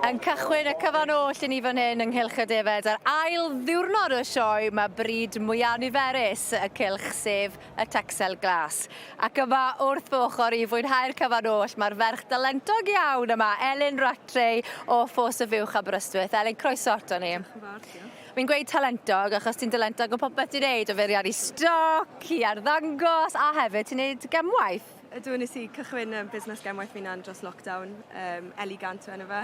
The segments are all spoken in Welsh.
Yn cychwyn y cyfan oll i ni fan hyn yng Nghylch y Defaid ar ail ddiwrnod y sioe mae bryd mwyaf niferus y cylch sef y Texel Glas. Ac yma wrth fy ochr i fwynhau'r cyfan oll mae'r ferch dalentog iawn yma, Elin Rattray o Ffos y Fuwch Aberystwyth. Elin, croeso ato ni. Diolch yn fawr, diolch. Fi'n gweud talentog achos ti'n dalentog o popeth ti'n neud, o feirniadu stoc i arddangos a hefyd ti'n neud gemwaith. Ydw, nes i cychwyn um, busnes gemwaith fi hunan dros lockdown, Eli Gant yw enw fe,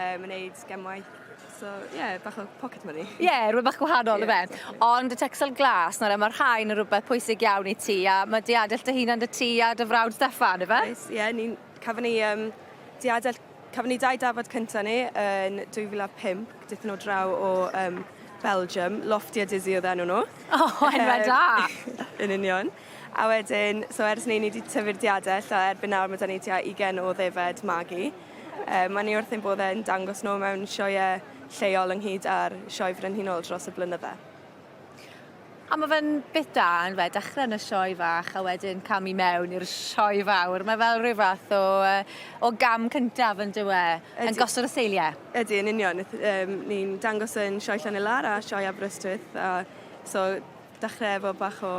yn neud gemwaith. So, ie, yeah, bach o pocket money. Ie, yeah, rhywbeth bach gwahanol, yeah, fe. Exactly. Ond y Texel Glas, nawr, mae'r rhain yn rhywbeth pwysig iawn i ti, a mae diadell dy hunan dy ti a dy frawd Steffan, ife? Oes, ie, yeah, ni'n, cafon ni um, diadell, cafon ni dau dafod cynta ni yn 2005, dethon nhw draw o Belgium, Lofty a Dizzy oedd enw nhw. O, oh, enwau da! Yn union. A wedyn, so ers 'ny ni 'di tyfu'r diadell a erbyn nawr ma' 'da ni tua ugen o ddefed magu. Yym a ni wrth ein bodde yn dangos nhw mewn sioee lleol ynghyd â'r Sioe Frenhinol dros y blynydde. A ma' fe'n beth da on'd yfe dechre yn y sioe fach a wedyn camu mewn i'r sioe fawr. Mae fel rhyw fath o yy o gam cyntaf on'd yw e? Yn gosod y seilie. Ydi yn union. Yym ni'n dangos yn Sioe Llanilar a Sioe Aberystwyth a so Dechrau efo bach o...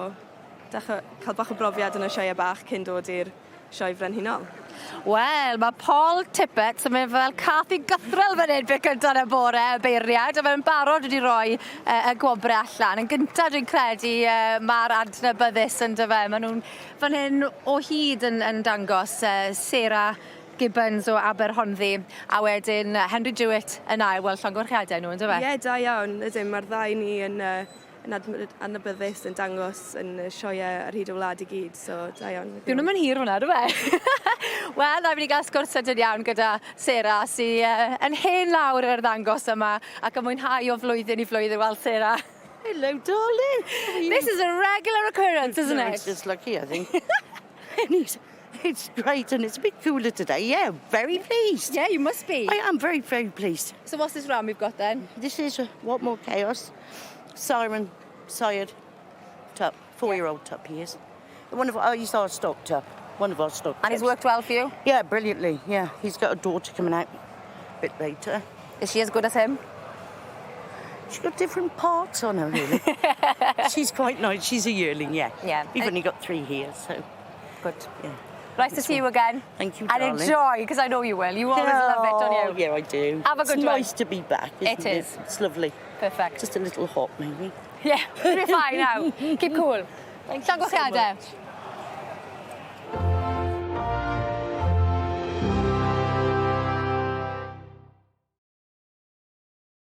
dechrau cael bach o brofiad yn y sioeau bach cyn dod i'r Sioe Frenhinol. Wel, mae Paul Tippett yn mynd fel cath i gythrel fan hyn peth cynta yn y bore, y beirniad, a mae'n barod wedi rhoi y gwobrau allan. Yn gynta dwi'n credu uh, mae'r adnabyddus yn dyfe. Maen nhw'n fan hyn o hyd yn, yn dangos uh, Sarah Gibbons o Aberhonddu a wedyn Henry Jewett yn ail. Wel, llongyfarchiadau nhw, yn dyfe? Ie, yeah, da iawn. Ydyn, mae'r ddau ni yn uh, yn adnabyddus yn dangos yn y sioeau ar hyd y wlad i gyd, so da iawn. Dyw nhw'm yn hir hwnna, do fe? Wel, na, fi wedi cael sgwrs sydyn iawn gyda Sarah, sy uh, yn hen lawr yr arddangos yma ac yn mwynhau o flwyddyn i flwyddyn. Wel, Sarah. Hello, darling. This is a regular occurrence, isn't it? It's just lucky, I think. it's, it's great and it's a bit cooler today. Yeah, very pleased. Yeah, you must be. I am very, very pleased. So what's this ram you've got then? This is What More Chaos, Siren, Sired tup, 4-year-old tup he is. One of our, he's our stock tup, one of our stock And he's tups. worked well for you? Yeah, brilliantly, yeah. He's got a daughter coming out a bit later. Is she as good as him? She's got different parts on her, really. She's quite nice. She's a yearling, yeah. Yeah. We've only got 3 here, so. Good. Yeah. Nice to see you again. Thank you, And darling. enjoy, because I know you will. You always love it, don't you? Yeah, I do. Have a good it's one. nice to be back, isn't It it? is. It's lovely. Perfect. Just a little hot, maybe. Yeah, we'll be fine now. Keep cool. Thank you so Llongyfarchiadau. much.